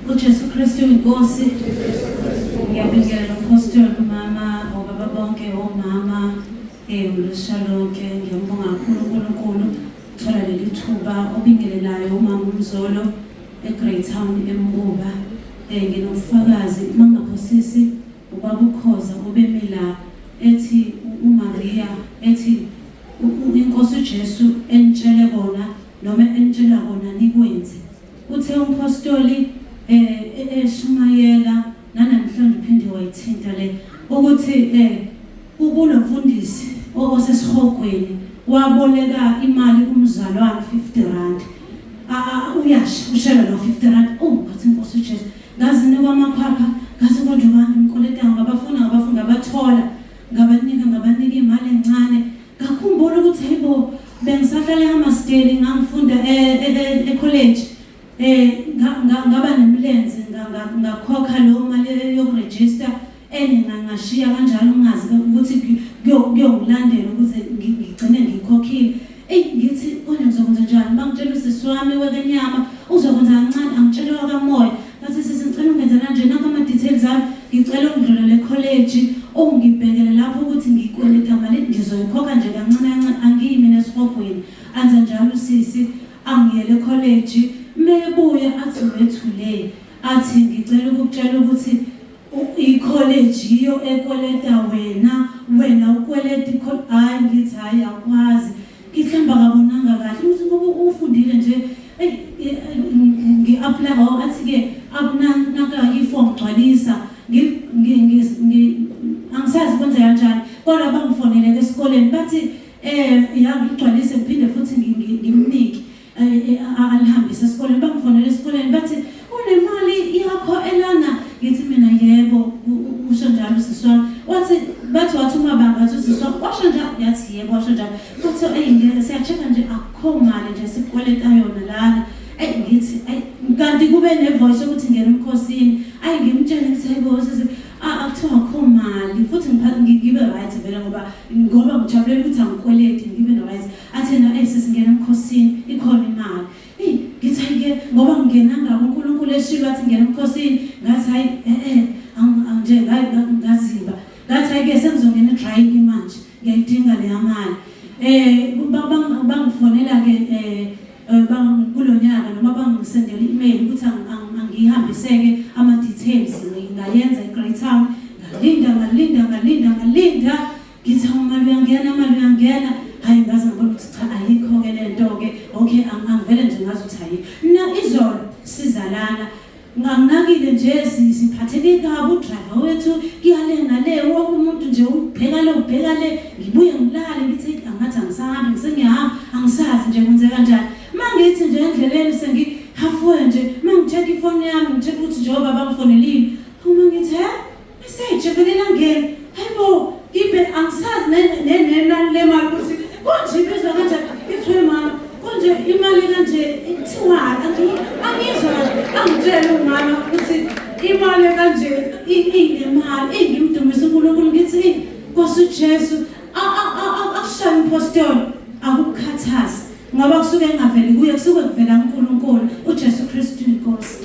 UJesu Kristu inkosi. Ngiyabingelela umpostoli umama, obaba bonke, omama, ulusha lonke. Ngiyambonga kakhulu uNkulunkulu thola leli thuba obingelelayo umama uMzolo eGreytown eMbuba. Nginobufakazi mangaphosisi ubaba uKhoza obemi la ethi uMaria ethi inkosi uJesu enitshele kona noma enitshela kona nikwenze. Uthe umphostoli eshumayela nanamhlanje uphinde wayithinta le ukuthi kulo mfundisi osesihogweni waboleka imali kumzalwane 50 rand. Uyasha ushela lo 50 rand. Oh, ngathi inkosi uJesu ngazinikwa amakhwapha ngathi konje ubani ngimkoletayo ngabafuna ngabafuna ngabathola ngabanika ngabanika imali encane. Ngakhumbula ukuthi hayibo bengisahlala eHammarsdale ngangifunda e-college ngaba nemilenze ngakhokha leyo mali yokuregister enye ngashiya kanjalo ngingazi ukuthi kuyongilandela ukuze ngigcine ngikhokhile. Eyi ngithi konje ngizokwenza njani? Bangitshela usisi wami wekenyama uzokwenza kancane angitshele wakamoya. Bathi sisi ngicela ungenze kanje nanka ama-details ami ngicela ungidlulele ekholeji ungibhekele lapho ukuthi ngikweleta mali ngizoyikhokha nje kancane kancane angiyi mina esihogweni. Anze njalo usisi angiyele ekholeji mebuya athi wethule athi ngicela ukukutshela ukuthi ikholeji yiyo ekweleta wena wena ukweleta hhayi ngithi hhayi akwazi ngihlamba kabonanga kahle ukuthi ngoba ufundile nje ngi-apply oh athi-ke nanka-ke ifomu gcwalisa angisazi kwenze kanjani kodwa bangifonele-ke esikoleni bathi ya ngigcwalise ngiphinde futhi ngimnike alihambise esikoleni. Bangifonele esikoleni bathi unemali yakho elana. Ngithi mina yebo, usho njalo usisi wami. Wathi bathi wathi umabanga wathi usisi wami washo njalo, yathi yebo washo njalo. Bathi eyi ngeke siya-check-a nje akukho mali nje sikukweleta yona lana. Eyi ngithi eyi kanti kube ne-voice yokuthi ngena emkhosini. Ayi ngimtshele ngithi hayibo sisi akuthiwa akukho mali futhi ngibe right vele ngoba ngijabulela ukuthi angikweleti ngibe no-right. Athi yena eyi sisi ngena emkhosini ikhona imali. Eyi ngithi hayi-ke ngoba ngingenanga uNkulunkulu eshilo wathi ngena emkhosini ngathi hayi nje ngaziba. Ngathi hayi-ke sengizongena edrying manje ngiyayidinga leya mali. Bangifonela-ke kulo nyaka noma bangisendela i-email ukuthi angihambiseke ama-details ngayenza e-Greytown. Ngalinda ngalinda ngalinda ngalinda ngithi imali uyangena imali uyangena hayi ngaze ngibona ukuthi cha ayikho-ke le nto-ke okay angivele nje ngazi ukuthi ayikho. Na izolo sizalana nganginakile nje siphatheke kabi udriver wethu kuyale nale wonke umuntu nje ubheka le ubheka le ngibuye ngilale ngithi angathi angisahambi ngisengiyahamba angisazi nje kwenzeka kanjani. Mangithi nje endleleni sengi halfway nje mangi-check ifoni yami ngi-check ukuthi njengoba bangifonelile uma ngithi he message evele langena hayibo ngibe angisazi nenani lemali ukuthi konje ibizwa kanjani ithiwe mama konje imali kanje ithiwani angizwa angitshele umama ukuthi imali kanje inemali ingimdumise uNkulunkulu ngithi Nkosi uJesu akushaye umpostoli akukukhathazi ngoba kusuke kungaveli kuye kusuke kuvela uNkulunkulu uJesu Kristu inkosi.